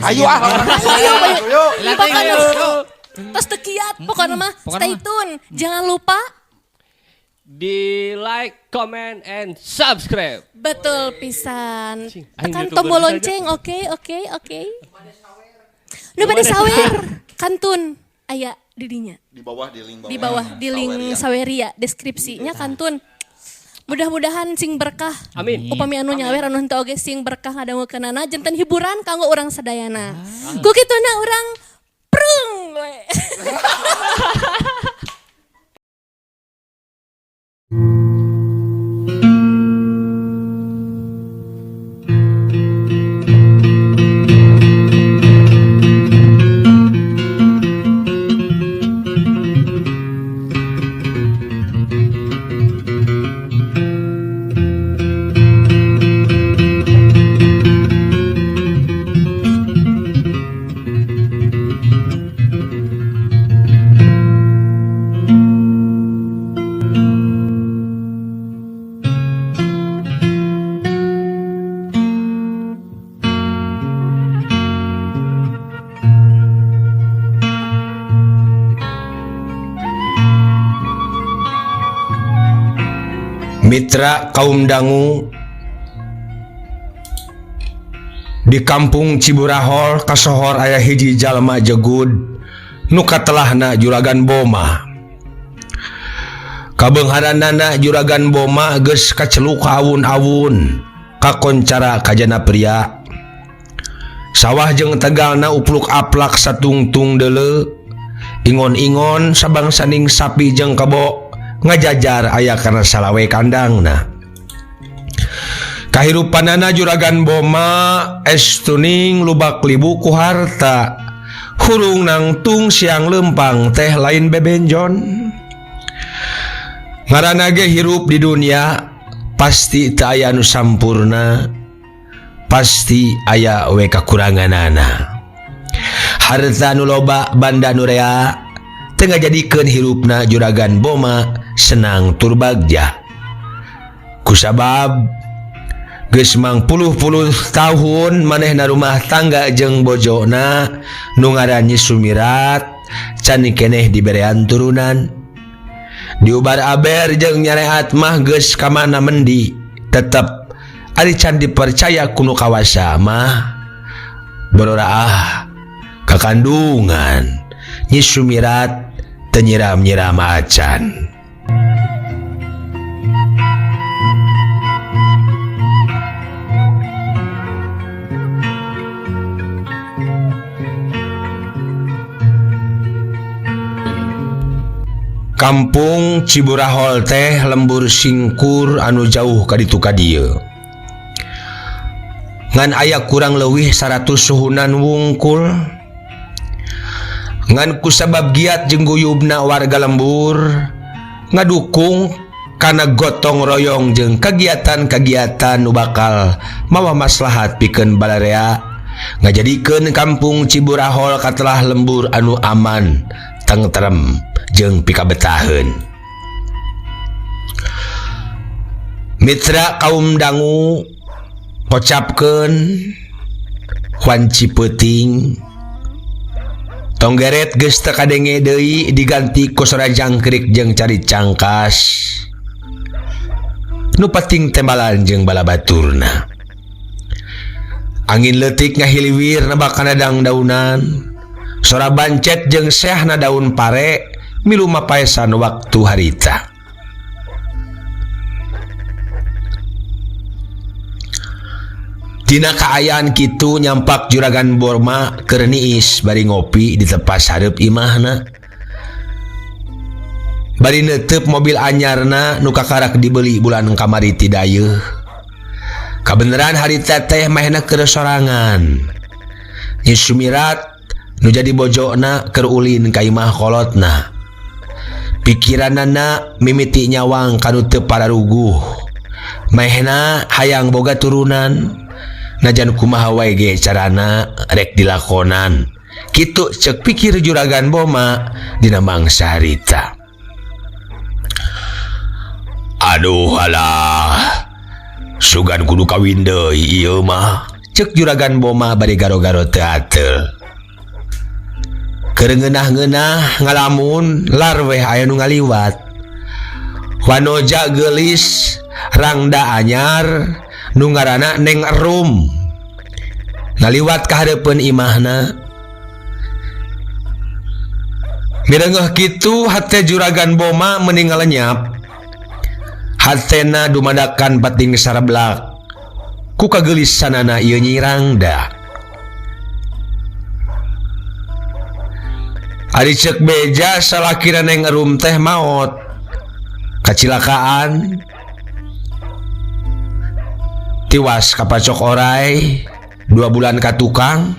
Ayo ah. Ayo, ayo. Ayo. Pokoknya tos teu kiat, pokoknya mah Pokoknya stay mah. tune. Jangan lupa Di like, comment, and subscribe. Betul pisan. Cing, aing Tekan YouTuber tombol saja. lonceng, oke, oke, oke. Nu bade sawer, kantun aya di dinya. Di bawah, di link bawah. Di bawah di link Saweria. Saweria deskripsinya kantun. Mudah-mudahan sing berkah. Amin. Upami anu nyawer anu henteu oge sing berkah ngadangukeunana janten hiburan kanggo urang sadayana. Ku kituna urang prung we. Mitra kaum dangu di kampung Ciburahol kasohor aya hiji jalma jegud nu katelahna Juragan Boma. Kabeungharanana Juragan Boma geus kaceluk awun-awun kakoncara kajana pria. Sawah jeung tegalna upluk aplak satungtung deuleu, ingon-ingon sabangsaning sapi jeung kebo ngajajar aya kana salawe kandangna. Kahirupanana Juragan Boma estuning lubak libu ku harta. Hurung nangtung siang lempang teh lain bebenjon. Ngaranna ge hirup di dunia pasti teu aya nu sampurna, pasti aya we kakuranganana. Harta nu loba banda nu rea teu ngajadikeun hirupna Juragan Boma senang tur bagja. Kusabab geus mangpuluh-puluh tahun manehna rumah tangga jeung bojona nu ngaran Nyi Sumirat can keneh diberean turunan. Diubar aber jeung nyareat mah geus ka mana mendi, tetep ari can dipercaya ku nu kawasa mah bororaah kakandungan. Nyi Sumirat teu nyiram-nyiram acan. Kampung Ciburahol teh lembur singkur anu jauh ka ditu ka dieu. Ngan aya kurang leuwih 100 suhunan wungkul. Ngan kusabab giat jeung guyubna warga lembur ngadukung kana gotong royong jeung kegiatan-kegiatan nu bakal mawa maslahat pikeun balarea ngajadikeun kampung Ciburahol katelah lembur anu aman, tentrem jeung pikabetaheun. Mitra kaum dangu kocapkeun wanci peuting tonggeret geus teu kadenge deui diganti ku sora jangkrik jeung cari cangkas nu penting tembalan jeung balabaturna. Angin leutik ngahiliwir nebak kana dangdaunan, sora bancet jeung seahna daun pare milu mapaesan waktu harita. Dina kaayaan kitu nyampak Juragan Boma keur niis bari ngopi di tepas hareup imahna. Bari neuteup mobil anyarna nu kakarak dibeli bulan kamari ti dayeuh. Kabeneran harita teh mahna keur sorangan. Nyi Sumirat nu jadi bojona keur ulin ka imah kolotna. Pikiranana mimiti nyawang kanu teu pararuguh. Mahna hayang boga turunan. Najan kumaha wae ge carana rek dilakonan. Kitu ceuk pikir Juragan Boma dina mangsa harita. Aduh alah, sugan kudu kawin deui ieu mah. Cek Juragan Boma bari garo-garo teu ateul. Keur ngeunah-ngeunah ngalamun lar weh aya nu ngaliwat. Wanoja geulis rangda anyar nu ngaranna Neng Erum. Ngaliwat ka hareupeun imahna. Mireungeuh kitu hate Juragan Boma meni ngalenyap. Hatena dumadakan pating sareblak. Ku kageulisanana ieu Nyi Rangda. Ari ceuk beja salakina Neng Erum teh maot. Kacilakaan tiwas kapacok orai 2 bulan ka tukang.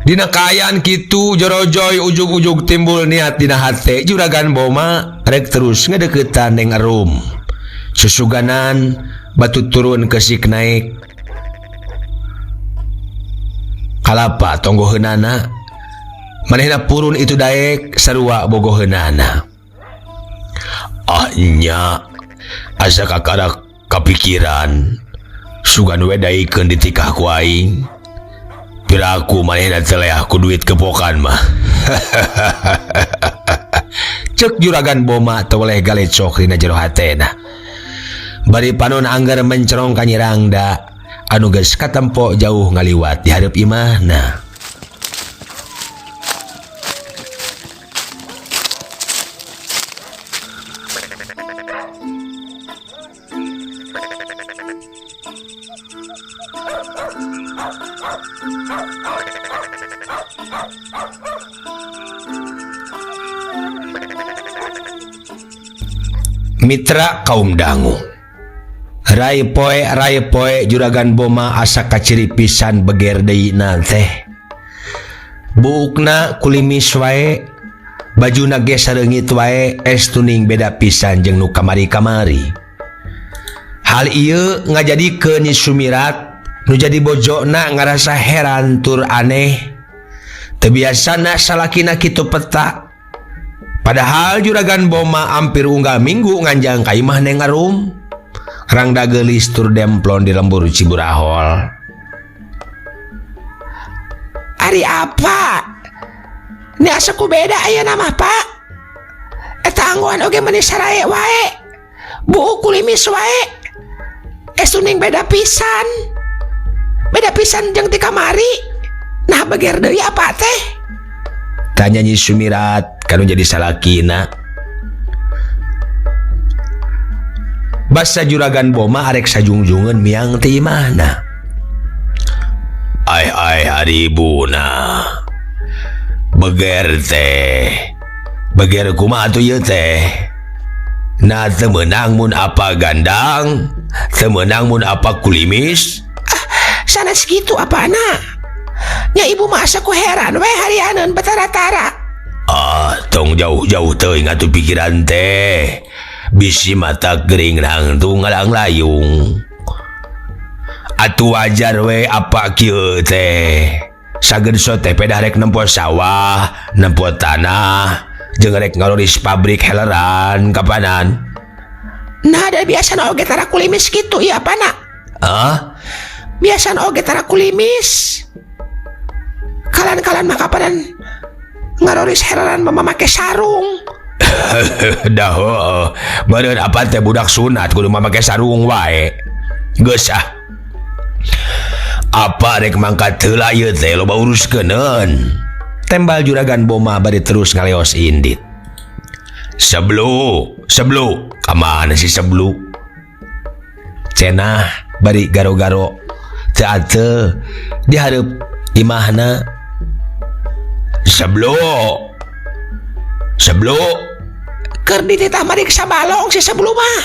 Dina kaayaan kitu jorojoy ujug-ujug timbul niat dina hate Juragan Boma rek terus ngedeukeutan Neng Erum. Susuganan batu turun kesik naik. Kalapa tonggoheunana manehna purun itu daek sarua bogoheunana. Ah nya asa kakara kapikiran sugan we daekeun ditikah ku aing. Piraku manehna teh leah ku duit kepokan mah. Cek Juragan Boma teweleh galecok dina jero hatena. Bari panon anggar mencerong ka Nyi Rangda anu geus katempo jauh ngaliwat di hareup imahna. Mitra kaum dangu. Rai poe Juragan Boma asa kaciri pisan beger deui na teh. Buukna kulimis wae, bajuna ge sareungit wae, es tuning beda pisan jeung nu kamari-kamari. Hal ieu ngajadikeun Nyi Sumirat nu jadi bojona ngarasa heran tur aneh. Teu biasana salakina kitu peta. Padahal Juragan Boma hampir unggal minggu nganjang ka imah Neng Erum. Rangda geulis tur demplon di lembur Ciburahol. Ari apa? Ni asa ku beda ayeuna mah, Pak. Eta anggoan oge meuni sarae wae. Buuk kulimis wae. Esuning beda pisan. Beda pisan jeung ti kamari. Nah beger deui apa teh? Tanya Nyi Sumirat kanu jadi salakina. Basa Juragan Boma arek sajungjungeun miang ti imahna. Ai ai haribuna. Beger teh. Beger kumaha atuh ieu teh? Nah teu meunang mun apa gandang, teu meunang mun apa kulimis. Ah, sanes kitu apana? Nya ibu mah asa ku heran we harianeun batara-tara. Ah, tong jauh-jauh teuing atuh pikiran teh. Bisi mata gering nangtung ngalang layung. Atuh wajar we apa kieu teh. Sagenso teh pedah rek nempo sawah, nempo tanah, jeung rek ngaroris pabrik heleran kapanan. Nah, da biasana oge tara kulimis kitu ieu apana? Ah? Biasana oge tara kulimis. Kalan-kalan mah kapanan ngaroris heleran mah make sarung. Dah heueuh. Meureun apa teh budak sunat kudu make sarung wae. Geus ah. Apa rek mangkat heula ieu teh loba uruskeuneun. Tembal Juragan Boma bari terus ngaleos indit. Seblu, seblu, ka mana si seblu? Cenah bari garo-garo teu ateu di hareup imahna. Seblu. Seblu. Keur dititah mariksa balong si seblu mah.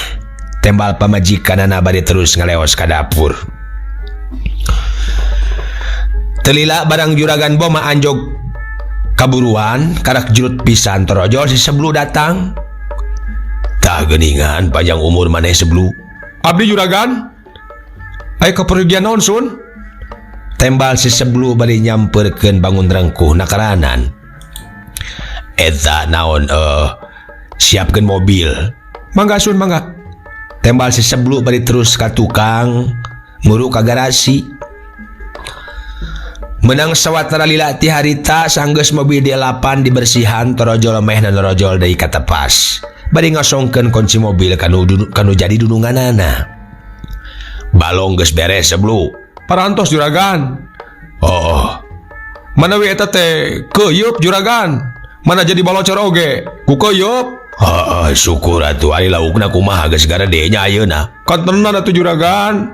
Tembal pamajikanana bari terus ngaleos ka dapur. Telila barang Juragan Boma anjog kaburuan karak jurut pisan torojol si seblu datang. Tah geuningan panjang umur maneh seblu. Abdi Juragan. Aya kapergian naon sun? Tembal si seblu bari nyamperkeun bangun rengkuh nakaranan. Eta naon siapkeun mobil. Mangga sun mangga. Tembal si seblu bari terus ka tukang Muru ka garasi. Menang sawatara lila ti harita sanggeus mobil D8 dibersihan torojol mehna norojol deui ka tepas. Bari ngosongkeun kunci mobil kanu jadi dununganana. Balong geus beres seblu. Parantos juragan. Oh. Manawi eta teh keuyeup juragan. Mana jadi balocor oge ku keuyeup. Heeh, syukur atuh ari laukna kumaha geus garede nya ayeuna. Kantenan atuh juragan.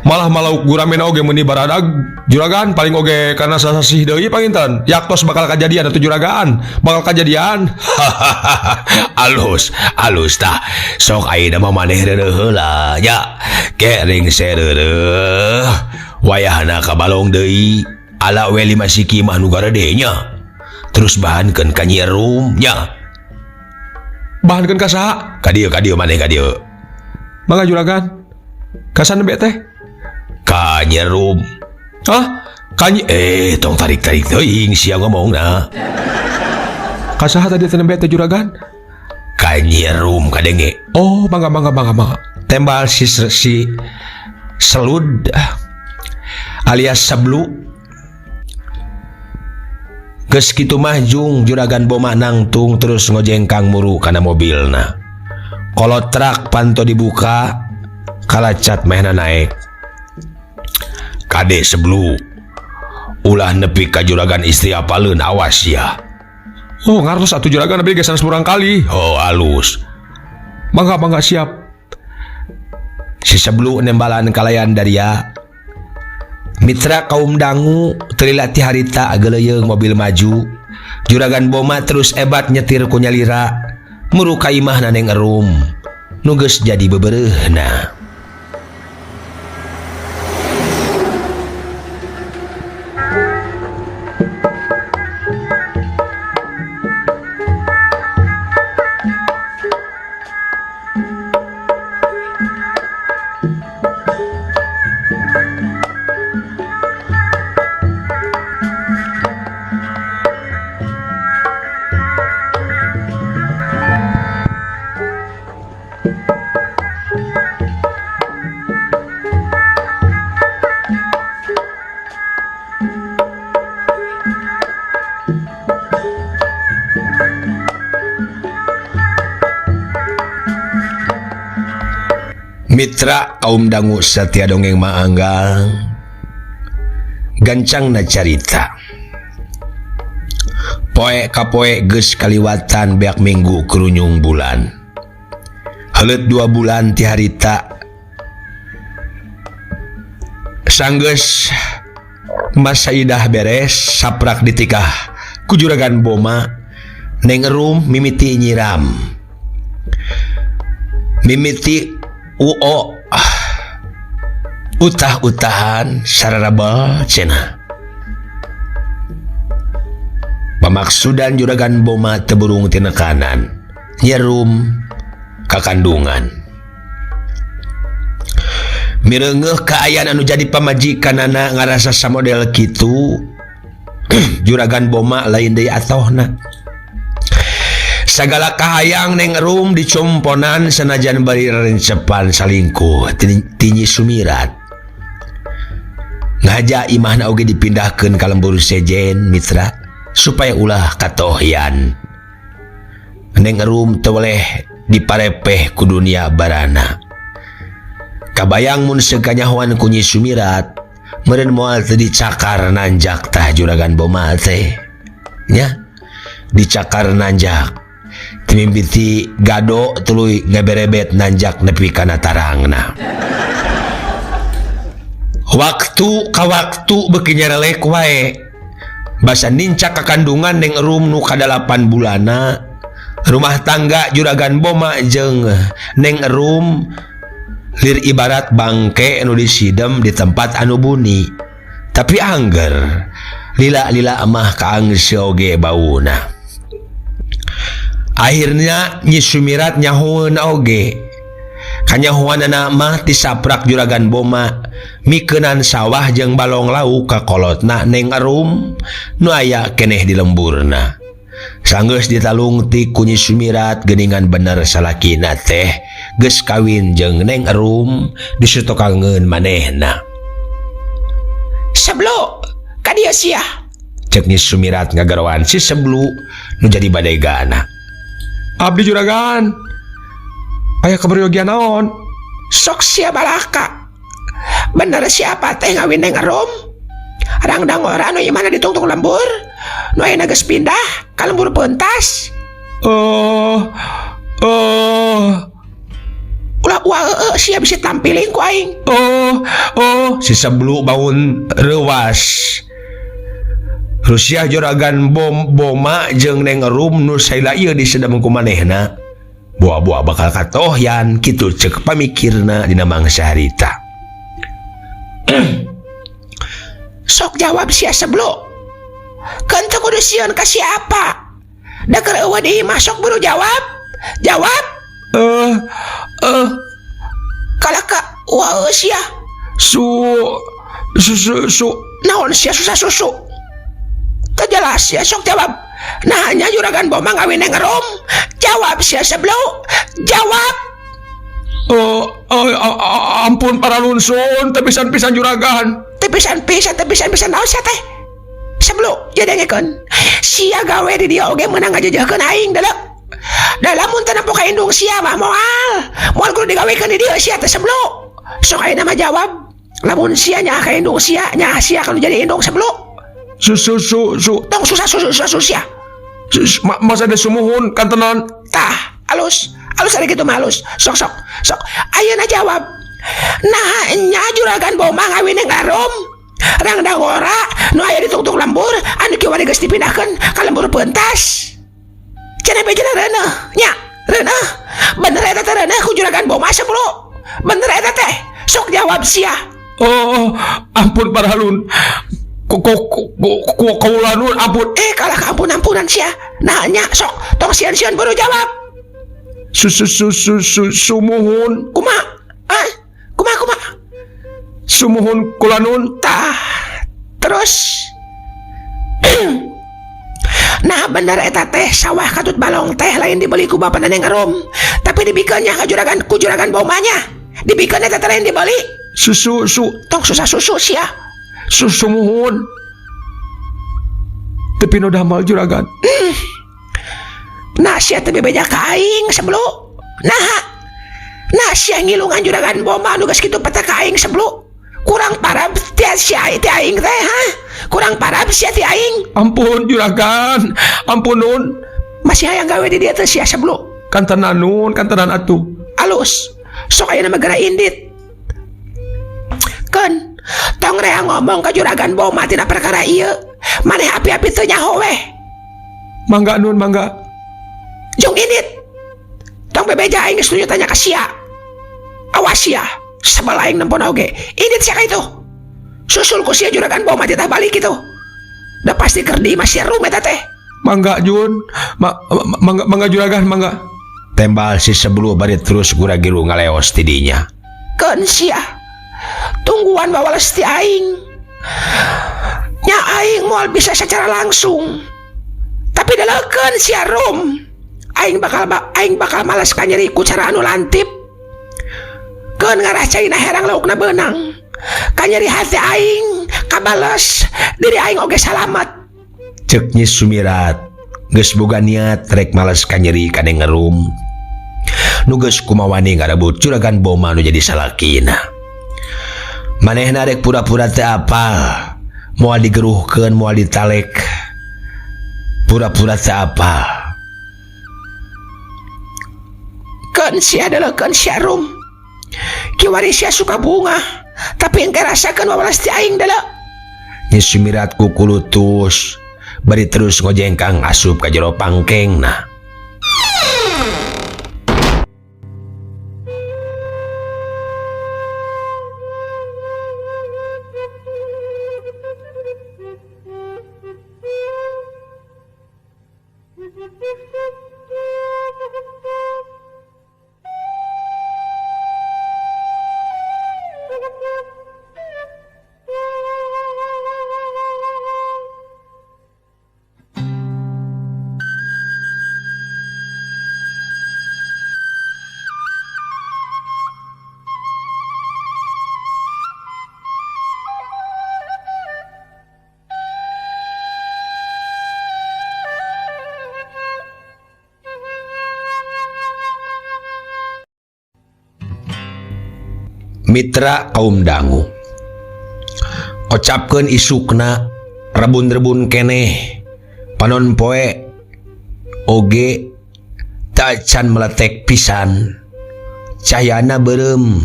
Malah malauk guramena oge meuni baradag juragan paling oge karena sasasih deui panginten. Yaktos bakal kajadian atuh juragan, bakal kajadian. Alus, alus tah. Sok ayeuna mah maneh reureuh heula nya. Ke ringse reureuh. Wayahna ka balong deui. Ala we 5 siki mah nu garede nya. Terus bahankeun ka Nyi Erum nya. Bahankeun ka saha? Ka dieu, ka dieu maneh ka dieu. Mangga juragan. Ka saha nembe teh? Ka Nyi Erum. Hah? Ka Nyi Tong tarik-tarik teuing sia ngomongna. Ka saha tadi teh nembe teh juragan? Ka Nyi Erum kadenge. Oh, mangga mangga mangga mangga. Tembal si selud alias seblu. Geus kitu mah jung juragan Boma nangtung terus ngojengkang muru kana mobilna. Kolotrak panto dibuka, kalacat mehna naek. Kade seblu. Ulah nepi ka juragan istri apaleun awas ya. Oh, ngartos atuh juragan abdi geus sanes murang kali. Oh, alus. Mangga mangga siap. Si seblu nembalan kalayan daria. Mitra kaum dangu teu ti harita ageleuyeung mobil maju. Juragan Boma terus ebat nyetir ku nyalira. Muru ka imahna Neng Erum. Nu geus jadi bebereuhna. Mitra kaum dangu setia dongeng maanggang gancangna carita. Poe kapoe geus kaliwatan beak minggu kerunyung bulan. Heuleut 2 bulan ti harita sanggeus Mas Saidah beres saprak ditikah ku juragan Boma. Neng Erum mimiti nyiram. Mimiti uo utah-utahan sararabel cenah. Pamaksudan juragan Boma teburung tinekanan nyerum kakandungan. Mireungeuh kaayaan anu jadi pamajikanana ngarasa samodel kitu. Juragan Boma lain deui atohna. Sagala kahayang Neng Erum dicomponan sanajan bari rencepan salingkuh ti Nyi Sumirat. Ngaja imahna oge dipindahkeun ka lembur sejen mitra supaya ulah katohyan. Neng Erum teu weleh diparepeh ku dunia barana. Kabayang mun sekanyahoan ku Nyi Sumirat meureun moal teu dicakar nanjak tah juragan Boma teh. Nya dicakar nanjak. Mimiti gado tuluy ngeberebet nanjak nepi kana tarangna. Waktu ka waktu beuki nyerelek wae. Basa nincak kakandungan Neng Erum nu kadalapan bulana. Rumah tangga juragan Boma jeung Neng Erum lir ibarat bangke nu disidem di tempat anu buni. Tapi angger lila-lila mah kaangse oge bauna. Akhirnya Nyi Sumirat nyahoeun oge. Kanyahoanana mah tisaprak juragan Boma mikeunan sawah jeung balong lauk ka kolotna Neng Erum nu aya keneh di lemburna. Sanggeus ditalungtik ku Nyi Sumirat geuningan bener salakina teh geus kawin jeung Neng Erum disutokangeun manehna. Seblu ka dieu sia. Cek Nyi Sumirat ngagaroan si Seblu nu jadi badegana. Abdi juragan. Aya kabaryogian naon? Sok sia balaka. Bener siapa teh ngawin Neng Erum? Rangdang ora nu imahna ditungtung lembur? Nu ayeuna geus pindah ka lembur pentas? Ulah uah heueuh sia bisi tampiling ku aing. Oh, si Seblu bangun reuas. Rusiah juragan boma jeung Neng Erum nu saila ieu disedem ku manehna. Buah-buah bakal katohyan kitu ceuk pamikirna dina mangsa harita. Sok jawab sia Seblu. Keun teu kudu sieun ka siapa? Da keur eueuh di imah sok buru jawab. Jawab. Kalah ka uah sia. Su su su, su. Naon sia susah susu? Teu jelas sia sok jawab. Nah nya juragan boma ngawin Neng Erum. Jawab sia Seblu. Jawab. Ampun para lunsun, teu pisan-pisan juragan. Teu pisan-pisan, teu pisan-pisan naon sia teh? Seblu, ya dengekeun. Sia gawe di dieu oge meunang ngajejehkeun aing deuleu. Da lamun teu nempo ka indung sia mah moal. Moal kudu digawekeun di dieu sia teh Seblu. Sok ayeuna mah jawab. Lamun sia nyaah ka indung sia, nyaah sia kalau jadi indung Seblu. Su su su su. Tong susah susu susah susu sia. Masa ada sumuhun kantenan. Tah, alus. Alus ada gitu mah alus. Sok sok sok. Ayeuna jawab. Nah, nya juragan boma ngawin Neng Erum. Rangdang ora nu aya ditungtung lembur anu kiwari geus dipindahkeun ka lembur pentas. Cenah bejana reuneuh nya, reuneuh. Bener eta teh reuneuh ku juragan boma Seblu. Bener eta teh. Sok jawab sia. Oh, ampun para halun. Kaulanun ampun. Kalah ka ampun-ampunan sia. Nah nya sok tong sieun-sieun buru jawab. Su su su su su sumuhun. Kumaha? Ah, kumaha kumaha? Sumuhun kulanun. Tah, terus. Nah bener eta teh sawah katut balong teh lain dibeli ku bapana Neng Erum, tapi dibikeun nya ka juragan ku juragan bomanya. Dibikeun eta teh lain dibeli. Susu su tong susah susu sia. Susumuhun. Tapi nu damal juragan. Nah sia teh bebeja ka aing Seblu. Nah, nah sia ngilungan juragan boma nu geus kitu peta ka aing Seblu. Kurang parab tia sia ti aing teh ha? Kurang parab sia ti aing. Ampun juragan, ampun nun. Masih hayang gawe di dieu teh sia Seblu. Kantenan nun, kantenan atuh. Alus. Sok ayeuna mah geura indit. Keun, tong rea ngomong ka juragan boma tina perkara ieu. Maneh api-api teu nyaho weh. Mangga nun, mangga. Jung indit. Tong bebeja aing geus nuju tanya ka sia. Awas sia, sebel aing nempon oge. Indit sia ka itu. Susul ku sia juragan boma titah balik itu. Da pasti keur di imah sia rum eta teh. Mangga Jun, mangga, mangga juragan, mangga. Tembal si Seblu bari terus gura-giru ngaleos ti dinya. Keun sia. Tungguan bawales ti aing. Nya aing moal bisa secara langsung. Tapi deleukeun sia rum. Aing bakal males ka nyeri ku cara anu lantip. Keun ngarah caina herang laukna beunang. Kanyeri hati aing kabales diri aing oge salamat. Cek Nyi Sumirat geus boga niat rek males kanyeri ka Neng Erum. Nu geus kumawani ngarebut juragan boma nu jadi salakina. Manehna rek pura-pura teu apal, moal digeruhkeun, moal ditalek. Pura-pura teu apal. Keun sia deleukeun sia rum. Kiwari sia suka bunga, tapi engke rasakeun wawalas ti aing deuleu. Nyi Sumirat kukulutus, bari terus ngojengkang asup ka jero pangkengna. Mitra kaum dangu. Kocapkeun isukna rebun-rebun keneh panon poe oge tacan meletek pisan cahayana beureum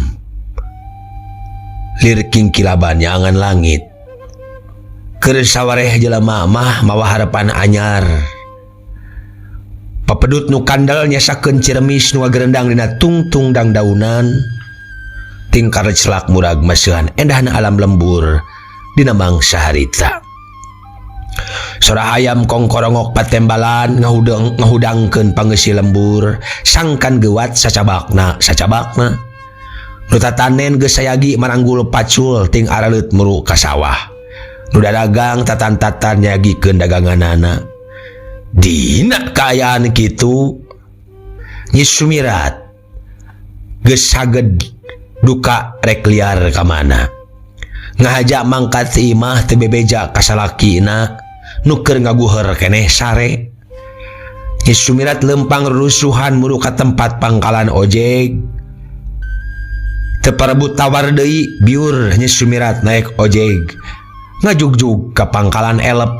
lir kingkilaban nyaangan langit. Keur sawareh jelema mah mawa harepan anyar. Papedut nu kandel nyesakeun ciremis nu ngagerendang dina tungtung dangdaunan. Tingkar celak murag maseuhan endahna alam lembur dina mangsa harita. Sora hayam kongkorongok patembalan ngahudeng ngahudangkeun pangeusi lembur sangkan gewat sacabakna sacabakna. Nu tatanen geus sayagi maranggul pacul ting araleut muru ka sawah. Nu dadagang tatan-tatan nyagikeun daganganana. Dina kaayaan kitu Nyi Sumirat geus saged duka rek liar ka mana. Ngahaja mangkat ti imah teu bebeja ka salakina nu keur ngaguheur keneh sare. Nyi Sumirat leumpang rurusuhan muru ka tempat pangkalan ojek. Teu parebut tawar deui biur Nyi Sumirat naek ojek ngajugjug ka pangkalan elep.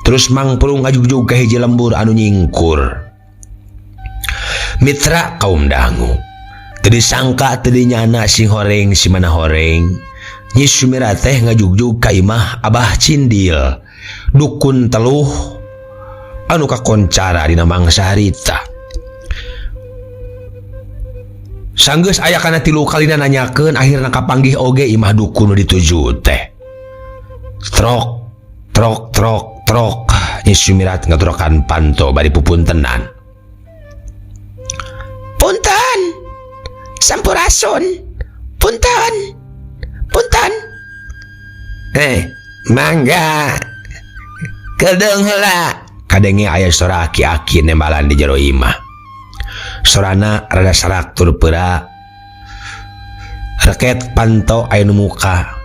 Terus mangprung ngajugjug ka hiji lembur anu nyingkur. Mitra kaum dangu. Teu disangka teu dinyana sing horeng si mana horeng. Nyi Sumirat teh ngajugjug ka imah Abah Cindil, dukun teluh anu kakoncara dina mangsa harita. Sanggeus aya kana 3 kalina nanyakeun akhirna kapanggih oge imah dukun nu dituju teh. Trok trok trok trok Nyi Sumirat ngatrokan panto bari pupuntenan. Punten, sampurasun, punten, punten. Mangga, kedeung heula. Kadenge aya sora aki-aki nembalan di jero imah. Sorana rada sarak tur peura. Reket panto aya nu muka.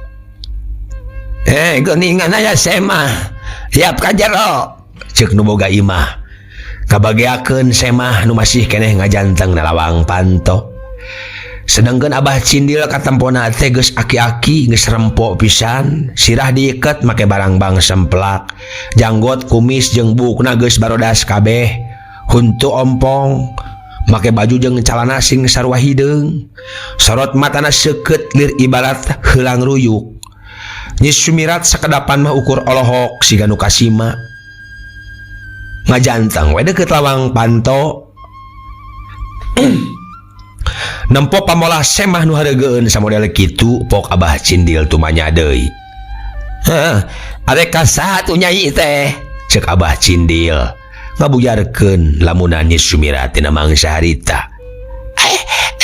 Geuningan aya semah. Siap ka jero. Ceuk nu boga imah. Kabageakeun semah nu masih keneh ngajanteng na lawang panto. Sedangkeun Abah Cindil katempona teh geus aki-aki geus rempo pisan, sirah diiket make barangbang semplak, janggot kumis jeung buukna geus barodas kabeh, huntu ompong, make baju jeung calana sing sarua hideung, sorot matana seukeut lir ibarat heulang ruyuk. Nyi Sumirat sakedapan mah ukur olohok siga nu kasima. Ngajanteng we deukeut lawang panto. Nempo pamolah semah nu hareugeun samodel kitu pok Abah Cindil tumanya deui. Heuh, arek ka saha tuh nyai teh? Ceuk Abah Cindil ngabujarkeun lamunan Nyi Sumirat tina mangsa harita.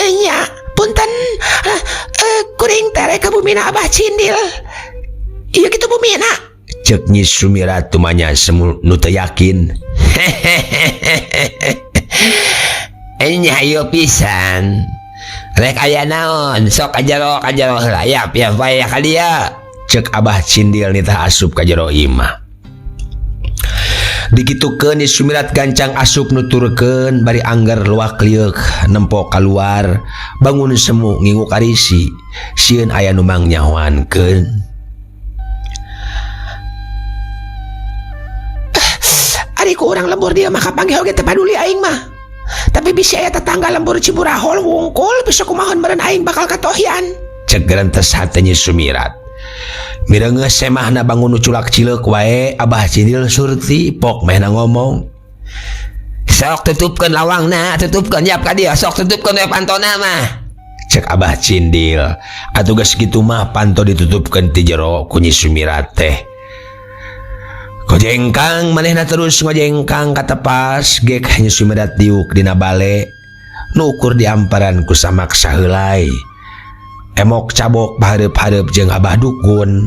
Nya, punten, kuring teh rek ka bumina Abah Cindil. Ieu kitu bumina? Ceuk Nyi Sumirat tumanya semu nu teu yakin. Nya ieu pisan. Rek aya naon, sok kajero kajero heula, yap yap bae ka dieu. Ceuk Abah Cindil nitah asup ka jero imah. Dikitukeun Nyi Sumirat gancang asup nuturkeun bari angger luak lieuk nempo kaluar bangun semu ngingu karisi sieun aya nu mangnyahoankeun. Ari ku urang lembur dieu mah kapanggih oge teu paduli aing mah. Tapi bisi aya tetangga lembur Ciburahol wungkul bisa kumaha meureun aing bakal katohyan. Cek gerentes hate Nyi Sumirat. Mireungeus semahna bangun nu culak cileuk wae Abah Cindil surti pok mehna ngomong. Sok tutupkeun lawangna, tutupkeun yap ka dieu, sok tutupkeun we pantona mah. Cek Abah Cindil. Atuh geus kitu mah panto ditutupkeun ti jero ku Nyi Sumirat teh. Ngojengkang manehna terus ngojengkang katepas gek Nyi Sumirat diuk dina bale nu ukur diamparan ku samak saheulai. Emok cabok pahareup-hareup jeung Abah dukun.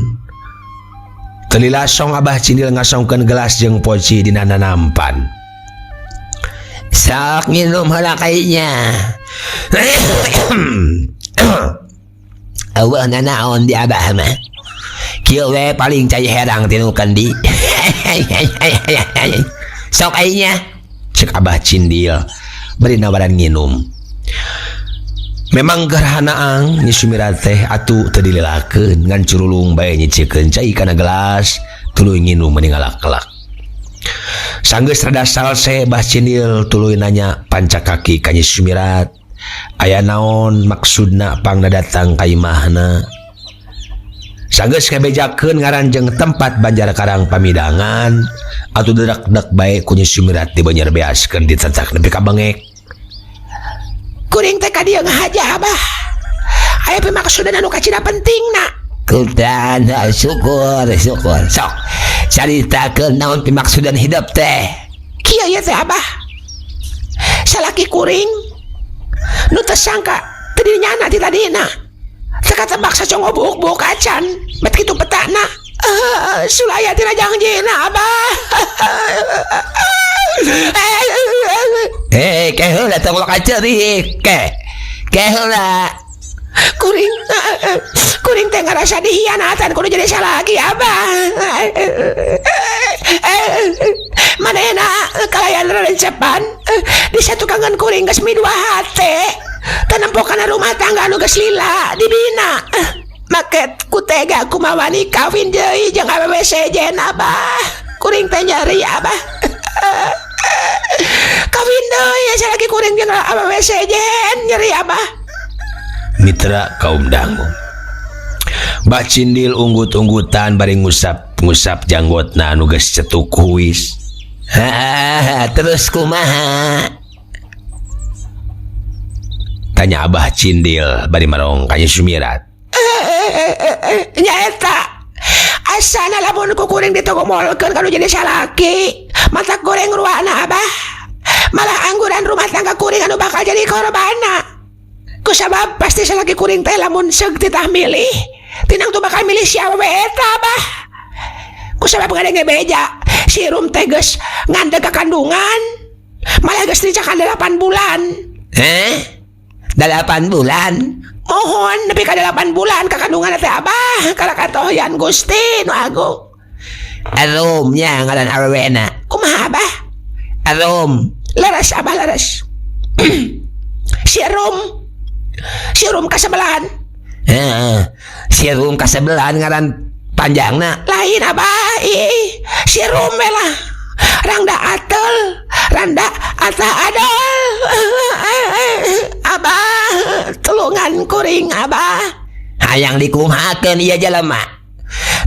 Teu lila song Abah Cindil ngasongkeun gelas jeung poci dina nanampan. Sok nginum heula kayanya. Eueuh nanaon di Abah mah. Kieu we paling cai herang tinu kendi. Sok aingnya. Cek Abah Cindil bari nawaran nginum. Memang gerhanaang Nyi Sumirat teh atuh teu dililakeun ngan curulung bae nyicikeun cai kana gelas tuluy nginum meni ngalak-kelak. Sanggeus rada salse Bah Cindil tuluy nanya pancakaki ka Nyi Sumirat aya naon maksudna pangna datang ka imahna. Sanggeus ngabejakeun ngaran jeung tempat Banjar Karang Pamidangan atuh dedak-dek bae ku Nyi Sumirat dibeunyer beaskeun ditetak nepi ka bengek. Kuring teh ka dieu ngahaja abah. Aya pimaksudan anu kacida pentingna. Kutan syukur syukur. Sok caritakeun naon pimaksudan hidup teh. Kieu ye teh abah. Salaki kuring nu teu sangka teu dinyana ti tadina. Teu katebak sacongo buuk-buuk acan, bet kitu petana. Sulaya tina jangjina abah. Ke heula tong ulah kacerik ke. Ke heula. Kuring kuring teh ngarasa dihianatan kudu jadi salaki abah. Manehna kalayan rerencepan di satukangan kuring geus midua hate. Teu nempo kana rumah tangga anu geus lila dibina. Make ku tega kumawani kawin deui jeung awewe sejen abah. Kuring teh nyeri abah. Kawin deui salaki kuring jeung awewe sejen nyeri abah. Mitra kaum dangu. Bah Cindil unggut-unggutan bari ngusap-ngusap janggotna anu geus cetuk huis. Terus kumaha? Tanya Abah Cindil bari marong ka Nyi Sumirat. Nyaeta asana lamun ku kuring ditogomolkeun kanu jadi salaki matak goreng ruana abah. Malah angguran rumah tangga kuring anu bakal jadi korbanna. Kusabab pasti salaki kuring teh lamun seug titah milih tinang tuh bakal milih si awewe eta abah. Kusabab ngadenge beja si Rum teh geus ngandeg ka kandungan malah geus dicakan 8 bulan. 8 bulan? Mohon nepi ka 8 bulan ka kandungan teh abah kalakatoyan Gusti nu agung. Arum nya ngaran awewena. Kumaha abah? Arum. Leres abah leres. Si Rum. Si Rum kasebelahan. Heeh. Si Rum kasebelahan ngaran panjangna. Lain abah, ih. Si Rum we lah. Rangda atel, randa ata adol. Abah, tulungan kuring abah. Hayang dikumahakeun ieu jelema.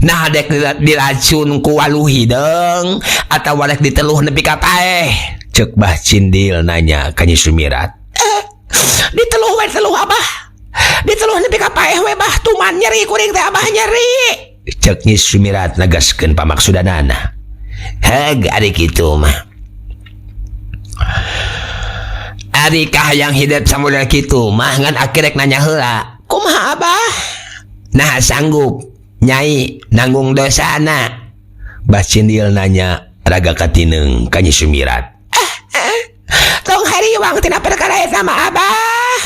Nah dek diracun ku walu hideung atawa dek diteluh nepi ka paeh. Ceuk Bah Cindil nanya ka Nyi Sumirat. Diteluh we teluh abah. Diteluh nepi ka paeh we bah tuman nyeri kuring teh abah nyeri. Ceuk Nyi Sumirat negaskeun pamaksudanana. Heg ari kitu mah. Ari kahayang hidup samodel kitu mah ngan akhirek nanya heula. Kumaha abah? Nah sanggup nyai nanggung dosana. Bah Cindil nanya raga katineung ka Nyi Sumirat. Tong hariwang tina perkara eta mah abah.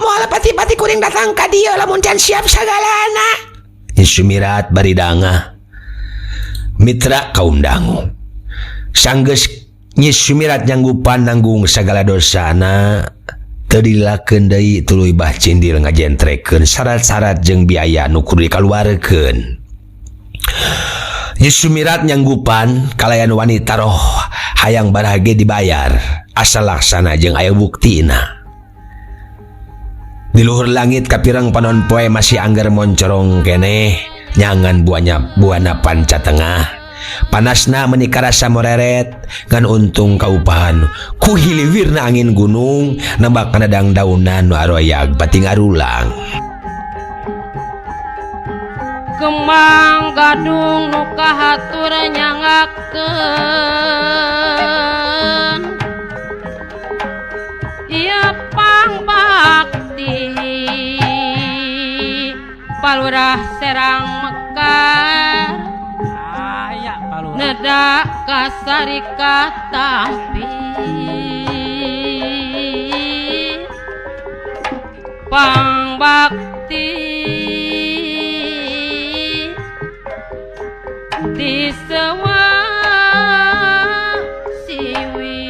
Moal pati-pati kuring datang ka dieu lamun can siap sagalana. Nyi Sumirat bari dangah. Mitra kaum dangu. Sanggeus Nyi Sumirat nyanggupan nanggung sagala dosana teu dilakeun deui tuluy Bah Cindil ngajentrekeun syarat-syarat jeung biaya nu kudu dikaluarkeun. Nyi Sumirat nyanggupan kalayan wanita roh hayang barage dibayar asal laksana jeung aya buktina. Di luhur langit kapireng panon poe masih angger moncorong keneh nyangan buana panca tengah. Panasna meni karasa moreret ngan untung kaupahan ku hiliwirna angin gunung nembak kana dangdaunan nu aroyag pati ngarulang. Kembang gadung nu kahatur nyangakeun ieu pangbakti Palurah Serang Mekar nedak kasarika tampi pangbakti di sewa siwi.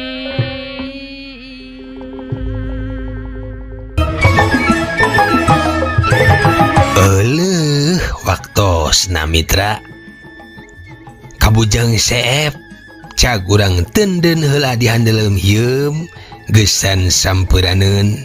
Saterusna mitra Kabujang seep cag urang tenden heula di handeuleum hieum gesan sampuraneun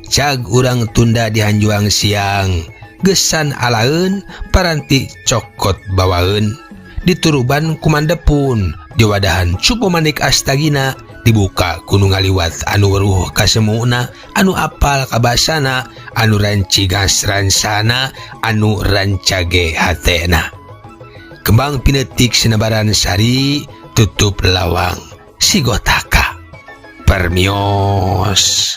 cag urang tunda di hanjuang siang gesan alaeun paranti cokot bawaeun dituruban ku Mandepun diwadahan cupu manik astagina dibuka ku nu ngaliwat anu weruh kasemuna anu apal kabasana anu rancigas ransana anu rancage hatena kembang pinetik sinebaran sari tutup lawang sigotaka permios.